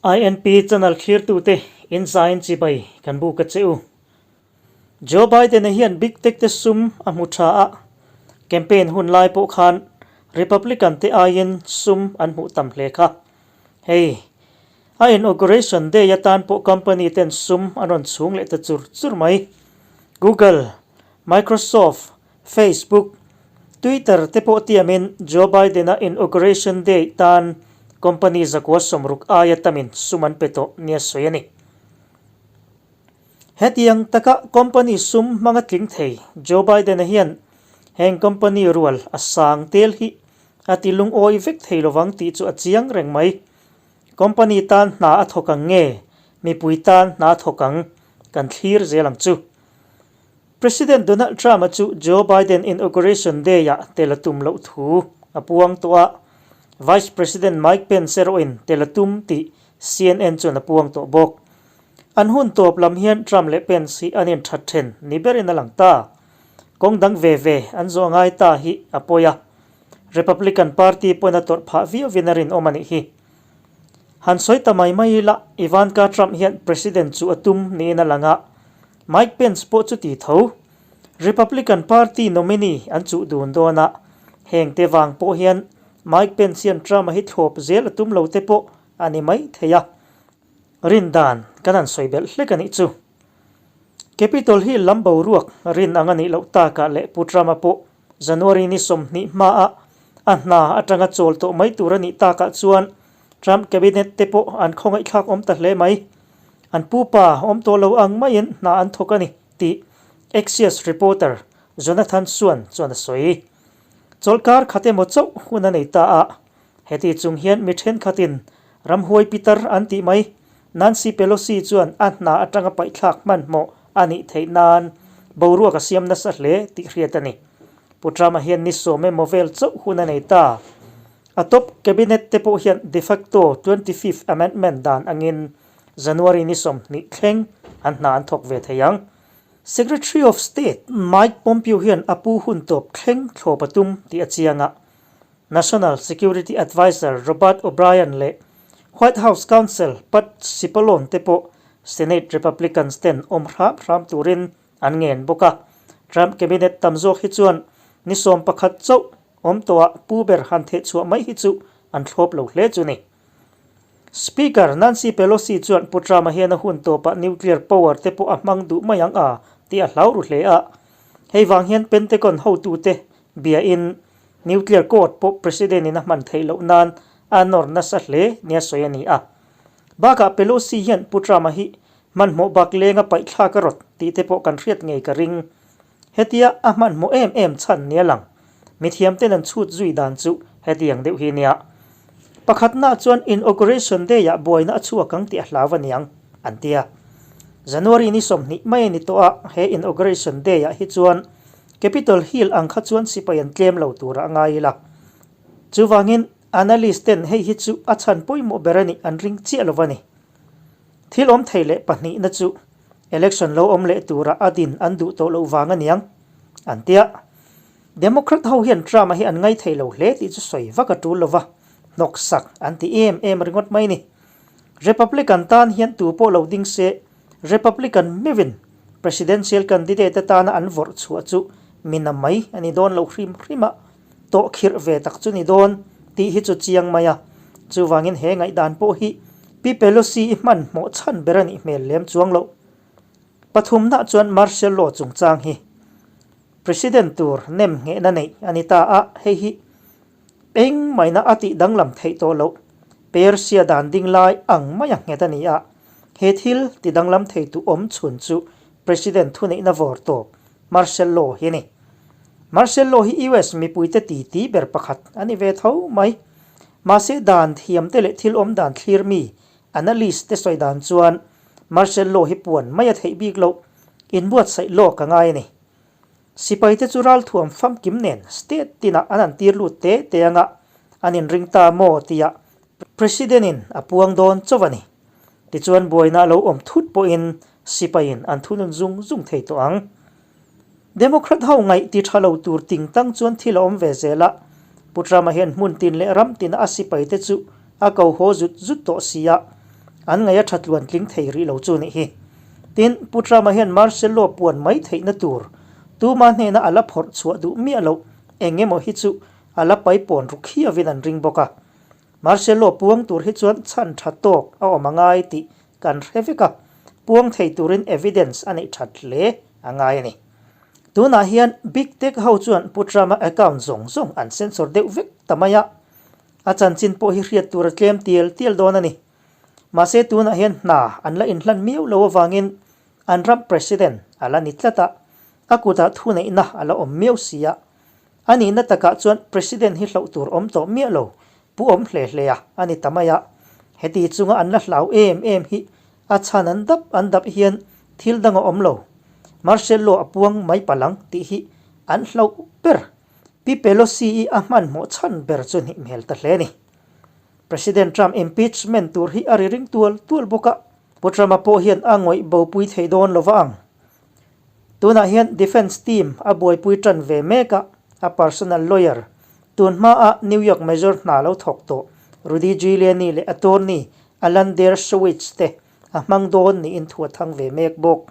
INP channel thlirtute in zain chibai kan buk a che u. Joe Biden-a hian Big Tech te sum a hmu tha a, campaign hun lai pawh khan Republican te aiin sum an hmuh tam hle kha. Hei, a inauguration day atan pawh company ten sum an rawn chhung leh ta chur chur mai. Google, Microsoft, Facebook, Twitter te pawh tiamin Joe Biden-a inauguration day tan company zakua 60 aia tamin sum an pe tawh nia sawi a ni. Hetiang taka company sum hmanga tling thei Joe Biden-a hian heng company rual a sang tel hi a ti lungawi vek thei lovang tih chu a chiang reng mai. Company tan hna a thawk ang nge mipui tan hna a thawk ang kan thlir zel ang chu. President Donald Trump-a chu Joe Biden inauguration day-ah tel a tum loh thu a puang tawh a, Vice President Mike Pence erawhin tel a tum tih CNN chuan a puang tawh bawk. An hun tawp lam hian Trump leh Pence hi an inthat then ni berin a lang ta. Kawng dang ve ve an zawh ngai ta hi a pawi a, Republican Party pawhin a tawrh phah viauvin a rinawm a nih hi. Han sawi ta mai mai ila, Ivanka Trump hian President chu a tum niin a lang a, Mike Pence pawh chu ti tho. Republican Party nominee an chuh dun dawn a, heng te vang pawh hian Mike Pence hian Trump-a hi thlawp zel a tum lo te pawh a ni mai thei a. Rin dan kan han sawi belh hlek a nih chu. Capitol Hill lam boruak rin ang a nih loh takah leh Pu Trump-a pawh January ni 20 hmaah a hna atanga chawl tawh mai tur a nih takah chuan Trump cabinet te pawh an khawngaihthlak awm ta hle mai. An pupa awm tawh lo ang maiin hna an thawk a ni tih Axios reporter Jonathan Swan chuan a sawi. Chawlhkar khat emaw chauh hun a nei ta a, heti chung hian mi thenkhatin ramhuai pitar an tih mai Nancy Pelosi chuan a hna atanga paihthlak hmanhmawh a nih theih nan boruak a siam nasa hle tih hriat a ni. Pu Trump-a hian ni sawm emaw vel chauh hun a nei ta. A top cabinet te pawh hian de facto 25th Amendment dan angin January ni 20 thleng an hna an thawk ve thei ang. Secretary of State Mike Pompeo hian a pu hun tawp thleng thlawp a tum tih a chiang a. National Security Adviser Robert O'Brien leh White House Counsel Pat Cipollone te pawh Senate Republicans ten awm hram hram turin an ngen bawk a. Trump cabinet tam zawk hi chuan ni 11 chauh awm tawhah pu ber han theh chhuah mai hi chu an thlawp lo hle chu ni. Speaker Nancy Pelosi chuan Pu Trump-a hian a hun tawpah nuclear power te pawh a hmang duh mai ang a tih a hlau ru hle a. Hei vang hian Pentagon hotute biain nuclear code pawh President-in a hman theih loh nan a nawr nasa hle nia sawi a ni a. Bakah Pelosi hian Pu Trump-a hi hmanhmawh bak lenga paihthlak a rawt tih te pawh kan hriat ngei ka ring. Hetia a hmanhmawh em em chhan nia lang. Mithiamten an chhut zui dan chu hetiang deuh hi nia. Pakhatnaah chuan Inauguration Day-ah buaina a chhuak ang tih a hlau a niang, an ti a. January ni 20 mai a ni tawh a, he Inauguration Day-ah hi chuan Capitol Hill ang kha chuan sipai an tlem lo turah a ngai ila. Chuvangin analyst ten hei hi chu a chhan pawimawh ber a nih an ring chiah lo va ni. Thil awm thei leh pahnihna chu election lo awm leh tura a din an duh tawh loh vang a niang, an ti a. Democrat ho hian Trump-a hi an ngaithei lo hle tih chu sawi vak a tul lo va, hnawksak an ti em em ringawt mai ni. Republican tan hian tu pawh lo ding se, Republican meuhin presidential candidate atana an vawrh chhuah chu mi na mai a ni dawn lo hrim hrim a, tawh khirh ve tak chu ni dawn tih hi chu chiang mai a. Chuvangin he ngaihdan pawh hi Pi Pelosi i hmanhmawh chhan ber a nih hmel lem chuang loh. Pathumna chuan Martial Law chungchang hi President tur nem nghehna neih a ni ta a, hei hi eng maina a tih danglam theih tawh loh. Persia dan ding lai ang maia nghet a ni a, he thil ti danglam thei tu awm chhun chu President thuneihna vawr tawp Martial Law hi a ni. Martial Law hi US mipuite titi ber pakhat a ni ve tho mai. Mahse dan thiamte leh thil awm dan thlir mi analyst te sawi dan chuan Martial Law hi puan mai a theih bik loh, inbuatsaih lawk a ngai a ni. Sipaite chu ralthuam famkim nen state tinah an han tir lut te te anga an inring ta maw tia President-in a puang dawn chauh a ni. Tichuan buaina a lo awm thut pawhin sipaiin an thunun zung zung thei tawh ang. Democrat ho ngaih ti tha lo tur ting tang chuan thil a awm ve zel a, Pu Trump-a hian hmun tin leh ram tina a sipaite chu a ko haw zut zut tawh si a. An ngaih a tha tluan tling thei rih lo chu nih hi. Tin, Pu Trump-a hian Marcello puan mai theihna tur tuma hnena a la phawrh chhuah duh miah loh eng emaw hi chu a la paipawn ru khiavin an ring bawk a. Marcello puang tur hi chuan chhan tha tawk a awm a ngai tih kan hre vek a, puang thei turin evidence a neih that hle a ngai a ni. Tunah hian Big Tech ho chuan Pu Trump-a account zawng zawng an censor deuh vek ta mai a, a chanchin pawh hi hriat tur a tlem tial tial dawn a ni. Mahse tunah hian hna an la inhlan miau lo avangin an ram President a la ni tlat a, a kutah thuneihna a la awm miau si a. A nihna takah chuan President hi hloh tur awm tawh miah lo, pu awm hle hle a a ni ta mai a. Heti chunga an la hlau em em hi a chhan an dap an dap hian thil dang a awm lo. Marcello a puang mai palang tih hi an hloh ber. Pi Pelosi-i a hmanhmawh chhan ber chu hnih hmel ta hle a ni. President Trump impeachment tur hi a ri ring tual tual bawk a, Pu Trump-a pawh hian a ngawih bopui thei dawn lo va ang. Tunah hian defence team a buaipui tan ve mek a, a personal lawyer, tun hmaa New York Major hna lo thawk tawh Rudy Giuliani leh attorney Alan Dershowitz te a hmang dawn niin thu a thang ve mek bawk.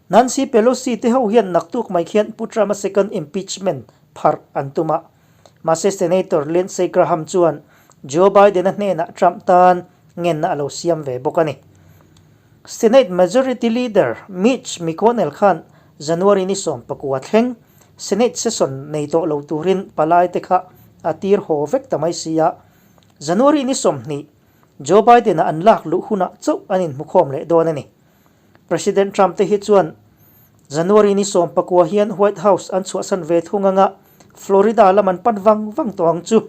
Nancy Pelosi te ho hian naktuk mai khian Pu Trump-a second impeachment pharh an tum a. Mahse Senator Lindsey Graham chuan Joe Biden-a hnenah Trump tan ngenna a lo siam ve bawk a ni. Senate Majority Leader Mitch McConnell khan January ni 19 thleng Senate session nei tawh lo turin palaite kha a tir haw vek ta mai si a. January ni 20 Joe Biden-a an lak luh hunah chauh an inhmukhawm leh dawn a ni. President Trump te hi chuan January ni 19 hian White House an chhuahsan ve thung anga Florida lam an pan vang vang tawh ang chu.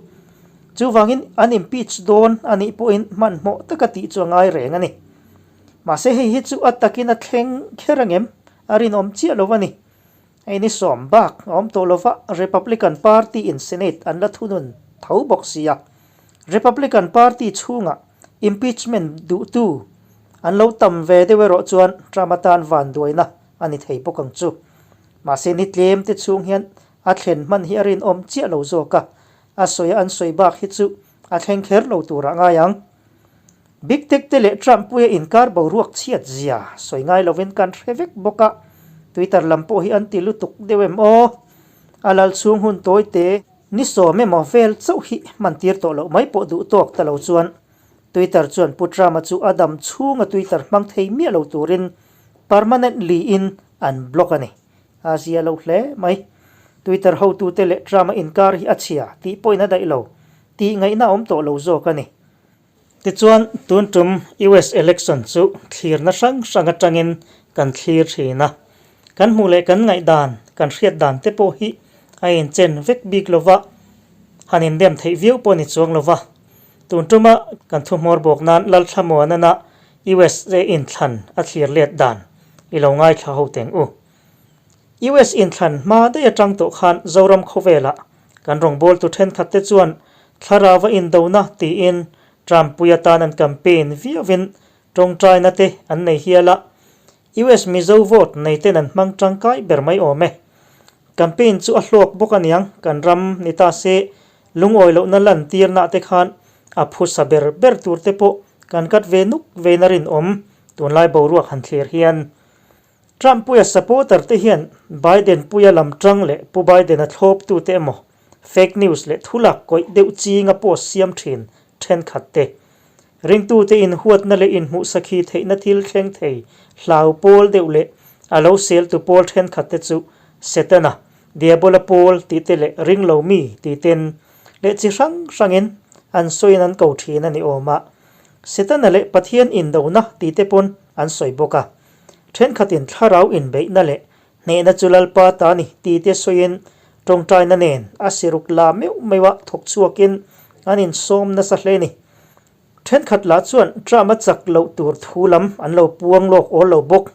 Chuvangin an impeach dawn a nih pawhin hmanhmawh taka tih chu a ngai reng a ni. Mahse hei hi chu a takin a thleng kher angem a rinawm chiah lo a ni. Hei ni sawm bak a awm tawh lova Republican Party in Senate an la thunun tho bawk si a. Republican Party chhungah impeachment duhtu an lo tam ve deuh erawh chuan Trump atan vanduaina a ni thei bawk ang chu. Mahse ni tlem te chhung hian a thlen hman hi a rinawm chiah lo zawk a, a sawi a an sawi bak hi chu a thleng kher lo turah ngai ang. Big Tech te leh Trump puia inkar boruak chhiat zia sawi ngai lovin kan hre vek bawk a, Twitter lam pawh hi an ti lutuk deuh em aw? A lal chhung hun tawi te ni sawm emaw vel chauh hi hman tir tawh loh mai pawh duh tawk ta lo chuan Twitter chuan Pu Trump-a chu a dam chhunga Twitter hmang thei miah lo turin permanently in an block a ni. A zia lo hle mai. Twitter hotute leh Trump-a inkar hi a chhia tih pawhin a daih lo tih ngaihna a awm tawh lo zawk a ni. Tichuan, tun tum US election chu thlirna hrang hrang atangin kan thlir thin a. Kan hmuh leh kan ngaihdan, kan hriat dan te pawh hi a inchen vek bik lo va, han indem theih viau pawh a ni chuang lo va. Tun tuma kan thuhmawr bawk nan Lalthlamuanana USA inthlan a thlir let dan i lo ngaithla ho teng u. US inthlan hma daih atang tawh khan Zoram khawvelah kan rawngbawltu thenkhat te chuan thlarau a indona tiin Trump pui atan an campaign viauin tawngtaina te an nei hial a, US Mizo vote nei ten an hmang tangkai ber mai awm e. Campaign chu a hlawk bawk aniang kan ram ni ta se lungawi lohna lan tirna te khan a phusa ber ber tur te pawh kan kat ve nuk vein a rinawm tunlai boruak han thlir hian. Trump puia supporter te hian Biden puia lam tang leh Pu Biden-a thlawptute emaw fake news leh thulak kawih deuh chinga post siam thin thenkhat te, ringtute inhuatna leh inhmuhsakhi theihna thil thleng thei hlau pawl deuh leh a lo seltu pawl thenkhat te chu Setana, Diabola pawl tih te leh ringlo mi tih ten leh chi hrang hrangin an sawiin an ko thin a ni awm a, Setana leh Pathian indona tih te pawn an sawi bawk a. Thenkhatin thlarau inbeihna leh hnehna chu Lalpa ta ni ti te sawiin tawngtaina nen a siruk la meuh meuha thawk chhuakin an insawm nasa hle ni. Thenkhat lah chuan Trump a chak loh tur thu lam an lo puang lawk awl lo bawk.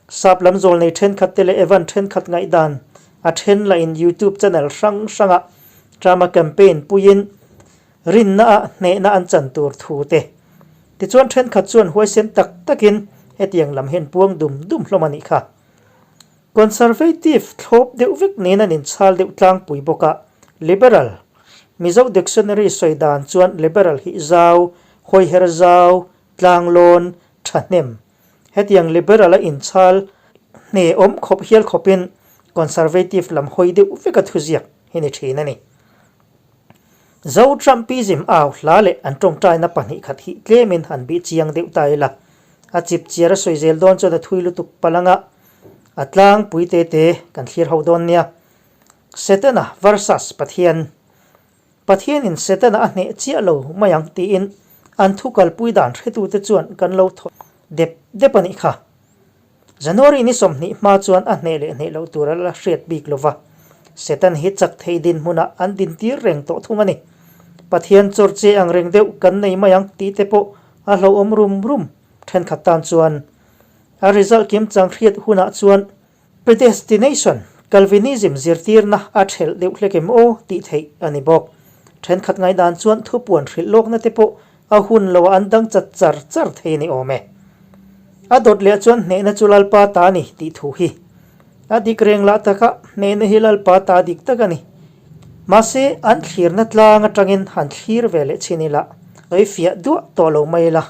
Sap lam zawl nei thenkhat te leh Evan thenkhat ngaihdan a then lahin YouTube channel hrang hrangah Trump a campaign puiin Rinna ah hnehna an chan tur thu te. Tichuan thenkhat chuan huaisen tak takin hetiang lam hian puang dum dum hlawm a nih kha. Conservative thlawp deuh vek niin an inchhal deuh tlangpui bawk a, Liberal, Mizo dictionary sawi dan chuan liberal hi zau, hawiher zau. Tlanglawn thahnem. Hetiang Liberal a inchhal hne awm khawp hial khawpin Conservative lam hawi deuh veka thuziak hi ni thin a ni. Zo Trumpism au hla leh an tawngtaina pahnihkhat hi tlemin han bih chiang deuh ta ila, a chip chiar a sawi zel dawn chuan a thui lutuk palh anga a tlangpui te te kan thlir ho dawn nia. Setana versus Pathian. Pathianin Setana a hneh chiah lo mai ang tiin an thu kalpui dan hretute chuan kan lo thaw dep dep a nih kha. January ni 20 hma chuan a hneh leh hneh loh tur a la hriat bik lo va, Setan hi chak thei dinhmunah an dintir reng tawh thung a ni. Pathian chawr che ang reng deuh kan nei mai ang tih te pawh a hlauhawm rum rum thenkhat tan chuan. A result kimchang hriat hunah chuan Predestination, Calvinism zirtirna a thelh deuh hlek em aw tih theih a ni bawk. Thenkhat ngaihdan chuan thupuan hrilh lawkna te pawh a hun loah an dang chat char char thei a ni awm e. A dawt leh chuan hnehna chu Lalpa ta a ni tih thu hi a dik reng lah taka hnehna hi Lalpa ta dik tak a ni. Mahse, an thlirna tlang atangin han thlir ve leh chhin ila, sawifiah duah tawh lo mai ila.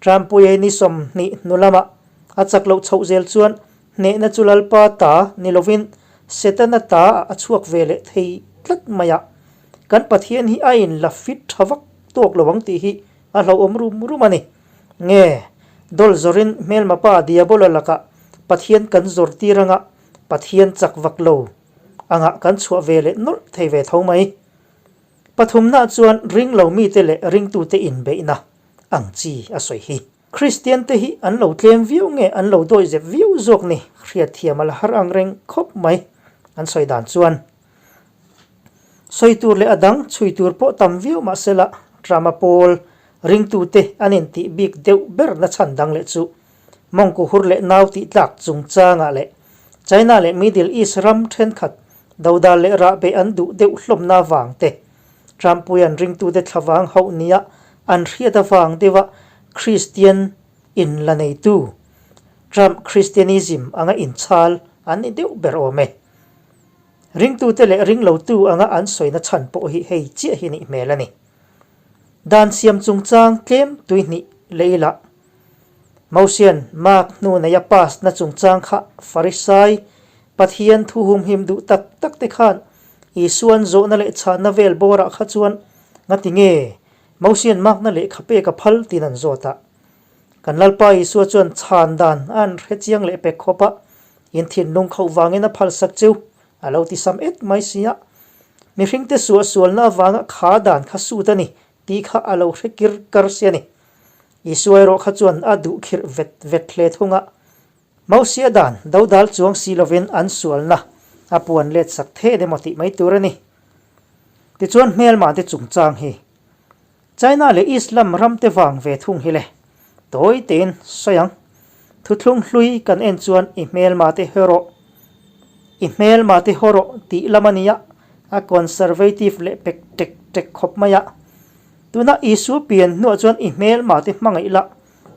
Trampuiai ni 20 hnu lamah a chak loh chhoh zel chuan hnehna chu Lalpa ta ni lovin Setana ta ah a chhuak ve leh thei tlat mai a. Kan Pathian hi a in la fit tha vak tawk lo ang tih hi a hlauhawm rum rum a ni. Nge, dawl zawrin hmelma pa Diabola lakah Pathian kan zawr tir anga Pathian chak vak lo angah kan chhuah ve leh nawlh thei ve tho mai. Pathumna chuan ringlo mite leh ringtute inbeihna ang chi a sawi hi. Kristian te hi an lo tlem viau nge an lo dawi zep viau zawk ni hriatthiam a la har ang reng khawp mai an sawi dan chuan. Sawi tur leh a dang chhui tur pawh tam viau mahsela Trump-a pawl ringtute an intih bik deuh ber na chhan dang leh chu Mawngkaw hur leh nau tih tlak chungchangah leh China leh Middle East ram thenkhat dodal leh rahbeh an duh deuh hlawmna avang te, Trump-puian ringtute thlavang hauh nia an hriat avang deuha Kristian in la neitu, Trump Christianism anga inchhal an ni deuh ber awm e. Ringtute leh ringlotu anga an sawina chhan pawh hi hei chiah hi nih hmel a ni. Dan siam chungchang tlem tuihnih leh ila. Mosian Mark hnu neia pass na chungchang kha Farisai Pathian thu humhim duh tak tak te khan Isuan zawhna leh chhanna vel bawrah kha chuan ngati nge Mosian Mark na lehkha pek a phal tiin an zawt a. Kan Lalpa Isua chuan chhan dan a an hre chiang leh pek khawp a, in thinlung khauh vangin a phalsak cheu a lo ti sam et mai si a. Mihringte suahsualna avanga kha dan kha sut a ni tih kha a lo hre kir kar si a ni. Isua erawh kha chuan a duh khirh vet vet hle thung a. Mosia dan dodal chuang si lovin an sualna a puan let sak theih emaw tih mai tur a ni. Tichuan hmelma te chungchang hi China leh Islam ram te vang ve thung hi le. Tawi tein sawi ang. Thuthlung hlui kan en chuan i hmelma te haw rawh, i hmelma te haw rawh tih lam a nia, a conservative leh pek tek tek khawp mai a. Tuna Isua pian hnuah chuan i hmelma te hmangaih la,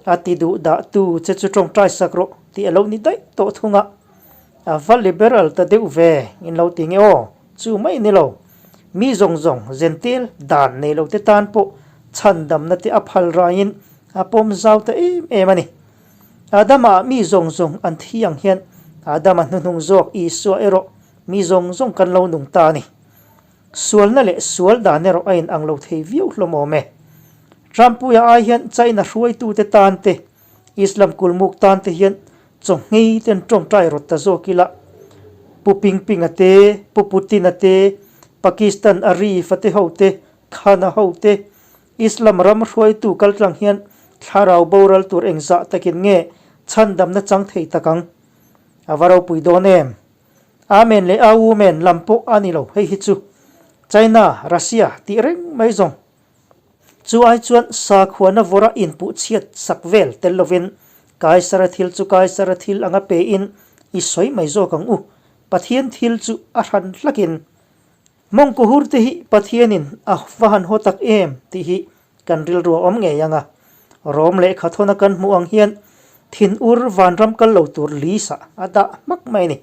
a ti duh dah tu che chu tawngtai sak rawh tih a lo ni daih tawh thung a. A va liberal ta deuh ve in lo ti nge aw, chu mai ni lo. Mi zawng zawng zentil dan nei lo te tan pawh chhandamna te a phal raiin a pawm zau ta em em a ni. Adama ah mi zawng zawng an thi ang hian Adama hnuhnung zawk Isua erawh mi zawng zawng kan lo nung ta a ni. Sualna leh sual dan erawh a inang lo thei viau hlawm awm e. Trumpuia ai hian China hruaitute tan te, Islam kulmuk tan te hian chawnghei ten tawngtai rawt ta zawk ila. Pu Pingpinga te, Pu Putina te, Pakistan Arif-a te ho te, Khan-a ho te, Islam ram hruaitu kaltlang hian thlarau boral tur engzah takin nge chhandamna chang thei tak ang? A va ropui dawn em? Amen leh Aumen lam pawh a ni lo hei hi chu. China, Russia tih reng mai zawng. Chu ai chuan sakhuana vawra inpuh chhiat sak vel tel lovin Kaisara thil chu Kaisara thil anga pe in i sawi mai zawk ang u. Pathian thil chu a hran hlakin Mawngkaw hur te hi Pathianin a va han haw tak em tih hi kan rilru a awm ngei ang a. Rom lehkha thawna kan hmuh ang hian thinur vanram kal lo tur lisa a dah hmak mai a ni.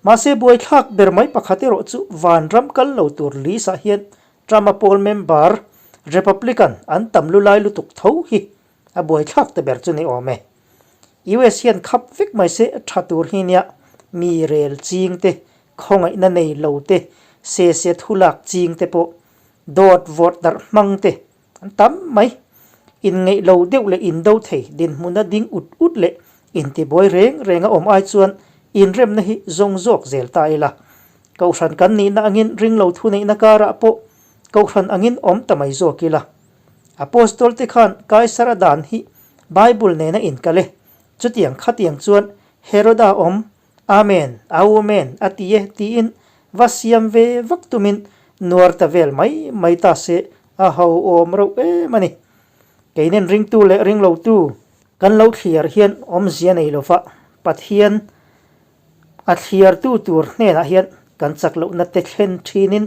Mahse buaithlak ber mai pakhat erawh chu vanram kal lo tur lisa hian Trump-a pawl member Republican an tam lu lai lutuk tho hi. a buaithlak ta ber chu ni awm e. US hian khap vek mai se tha tur hi nia, mi rel ching te, khawngaihna nei lo te, se se thulak ching te pawh dawt vawrh darh hmang te an tam mai. Inngeih lo deuh leh indo thei dinhmuna ding ut ut leh intibuai reng reng a awm ai chuan inremna hi zawng zawk zel ta ila. Kohhran kan nihna angin ringlo thuneihna karah pawh kohhran angin awm ta mai zawk ila. Apostol te khan Kaisara dan hi Bible nena inkal e. Chutiang khatiang chuan Heroda awm, Amen, Aumen a ti e tiin va siam ve vak tumin nuar ta vel mai mai ta se a ho awm reuh em a ni. Keinen ringtu leh ringlotu kan lo thliar hian awmzia nei lova Pathian A thliartu tur hnenah hian kan chak lohna te thlen thinin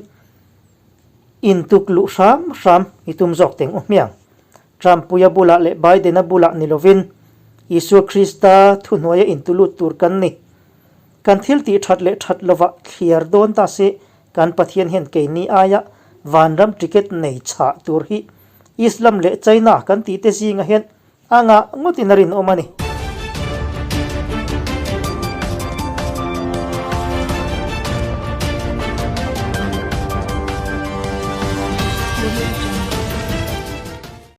intuk luh hram hram i tum zawk teng u hmiang. Trump-puia bulah leh Biden-a bulah ni lovin Isua Krista thuhnuaia intulut tur kan ni. Kan thil tih that leh that lovah thliar dawn ta se kan Pathian hian keini aia vanram ticket nei chhah tur hi Islam leh China kan tihte zingah hian a ngah ngawtin a rinawm a ni.